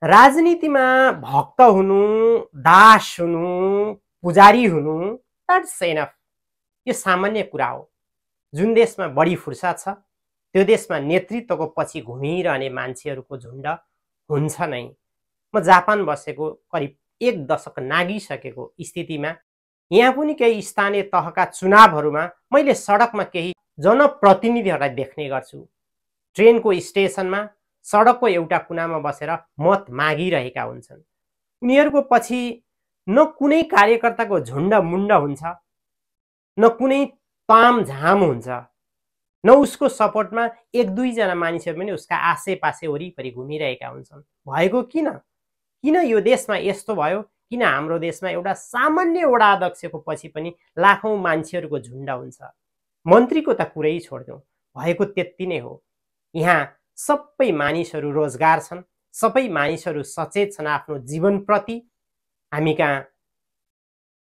राजनीतिमा भक्त हुनु, दास हुनु, पुजारी हुनु, द्याट्स एनफ। यो सामान्य कुरा हो। जुन देशमा बढी फुर्सद छ त्यो देशमा नेतृत्वको पछि घुमिरहने मान्छेहरूको झुन्ड हुन्छ नै। म जापान बसेको करिब 1 दशक नागिसकेको स्थितिमा यहाँ पनि केही स्थानीय तहका चुनावहरूमा मैले सडकमा केही जनप्रतिनिधिहरूलाई देख्ने गर्छु। ट्रेनको स्टेसनमा सडकको एउटा कुनामा बसेर मत मागिरहेका हुन्छन्। उनीहरूको पछि न कुनै कार्यकर्ताको झुन्ड मुन्ड हुन्छ, न कुनै तामझाम हुन्छ, न उसको सपोर्टमा 1-2 जना मानिसहरू पनि उसका आसेपासे वरिपरि घुमिरहेका हुन्छन्। भएको किन? किन यो देशमा यस्तो भयो? किन हाम्रो देशमा एउटा सामान्य वडा अध्यक्षको पछि पनि लाखौं मान्छेहरूको झुन्ड हुन्छ? मन्त्रीको त कुरै छोड्दिउँ, भएको त्यति नै हो। यहाँ सबै मानिसहरू रोजगार छन्, सबै मानिसहरू सचेत छन् आफ्नो जीवनप्रति। हामी कहाँ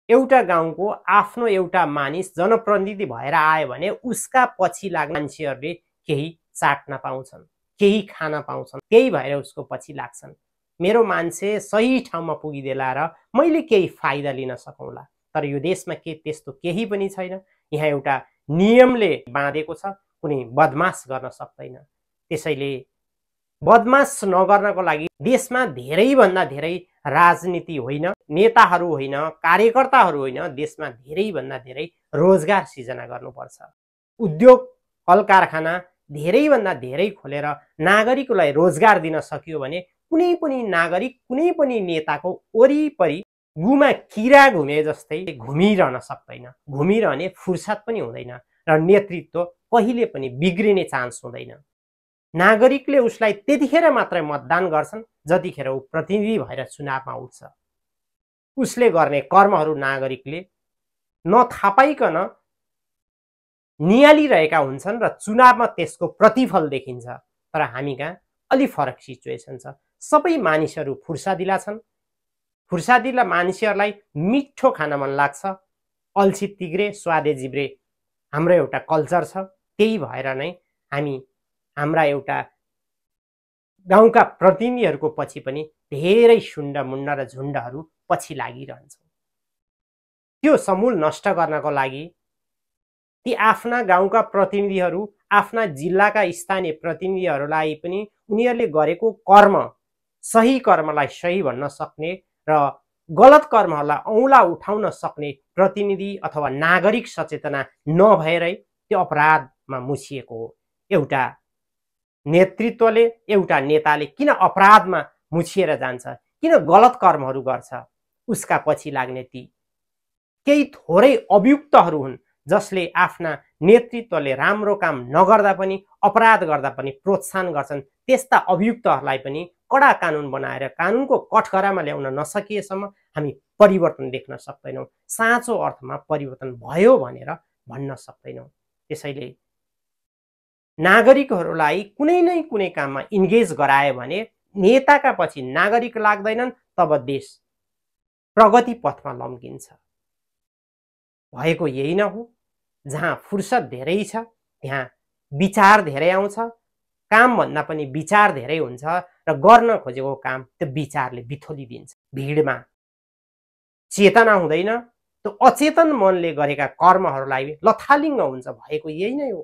एउटा गाउँको आफ्नो एउटा मानिस जनप्रतिनिधि भएर आयो भने उसका पछि लाग्ने मान्छेहरूले केही चाट्न पाउँछन्, केही खान पाउँछन्, त्यही भएर उसको पछि लाग्छन्। मेरो मान्छे सही ठाउँमा पुगिदेला र मैले केही फाइदा लिन सकौँला। तर यो देशमा के त्यस्तो केही पनि छैन। यहाँ एउटा नियमले बाँधेको छ, कुनै बदमास गर्न सक्दैन। त्यसैले बदमास नगर्नको लागि देशमा धेरैभन्दा धेरै राजनीति होइन, नेताहरू होइन, कार्यकर्ताहरू होइन, देशमा धेरैभन्दा धेरै रोजगार सिर्जना गर्नुपर्छ। उद्योग कल कारखाना धेरैभन्दा धेरै खोलेर नागरिकलाई रोजगार दिन सकियो भने कुनै पनि नागरिक कुनै पनि नेताको वरिपरि गुमा किरा घुमे जस्तै घुमिरहन सक्दैन। घुमिरहने फुर्सद पनि हुँदैन र नेतृत्व कहिले पनि बिग्रिने चान्स हुँदैन। नागरिकले उसलाई त्यतिखेर मात्रै मतदान गर्छन् जतिखेर ऊ प्रतिनिधि भएर चुनावमा उठ्छ। उसले गर्ने कर्महरू नागरिकले नथापाइकन नियालिरहेका हुन्छन् र चुनावमा त्यसको प्रतिफल देखिन्छ। तर हामी कहाँ अलि फरक सिचुएसन छ। सबै मानिसहरू फुर्सदिला छन्। फुर्सदिला मानिसहरूलाई मिठो खान मन लाग्छ। अल्छी तिग्रे स्वादे जिब्रे हाम्रो एउटा कल्चर छ। त्यही भएर नै हामी हाम्रा एउटा गाउँका प्रतिनिधिहरूको पछि पनि धेरै शुण्ड मुण्ड र झुण्डहरू पछि लागिरहन्छन्। त्यो समूल नष्ट गर्नको लागि ती आफ्ना गाउँका प्रतिनिधिहरू, आफ्ना जिल्लाका स्थानीय प्रतिनिधिहरूलाई पनि उनीहरूले गरेको कर्म, सही कर्मलाई सही भन्न सक्ने र गलत कर्महरूलाई औँला उठाउन सक्ने प्रतिनिधि अथवा नागरिक सचेतना नभएरै त्यो अपराधमा मुछिएको हो। एउटा नेतृत्वले, एउटा नेताले किन अपराधमा मुछिएर जान्छ, किन गलत कर्महरू गर्छ? उसका पछि लाग्ने ती केही थोरै अभियुक्तहरू हुन् जसले आफ्ना नेतृत्वले राम्रो काम नगर्दा पनि, अपराध गर्दा पनि प्रोत्साहन गर्छन्। त्यस्ता अभियुक्तहरूलाई पनि कडा कानुन बनाएर कानुनको कठघरामा ल्याउन नसकिएसम्म हामी परिवर्तन देख्न सक्दैनौँ। साँचो अर्थमा परिवर्तन भयो भनेर भन्न सक्दैनौँ। त्यसैले नागरिकहरूलाई कुनै न कुनै काममा इन्गेज गरायो भने नेताका पछि नागरिक लाग्दैनन्, तब देश प्रगति पथमा लम्किन्छ। भएको यही न हो? जहाँ फुर्सद धेरै छ त्यहाँ विचार धेरै आउँछ। कामभन्दा पनि विचार धेरै हुन्छ र गर्न खोजेको काम त्यो विचारले बिथोलिदिन्छ। भिडमा चेतना हुँदैन, त्यो अचेतन मनले गरेका कर्महरूलाई लथालिङ्ग हुन्छ। भएको यही नै हो।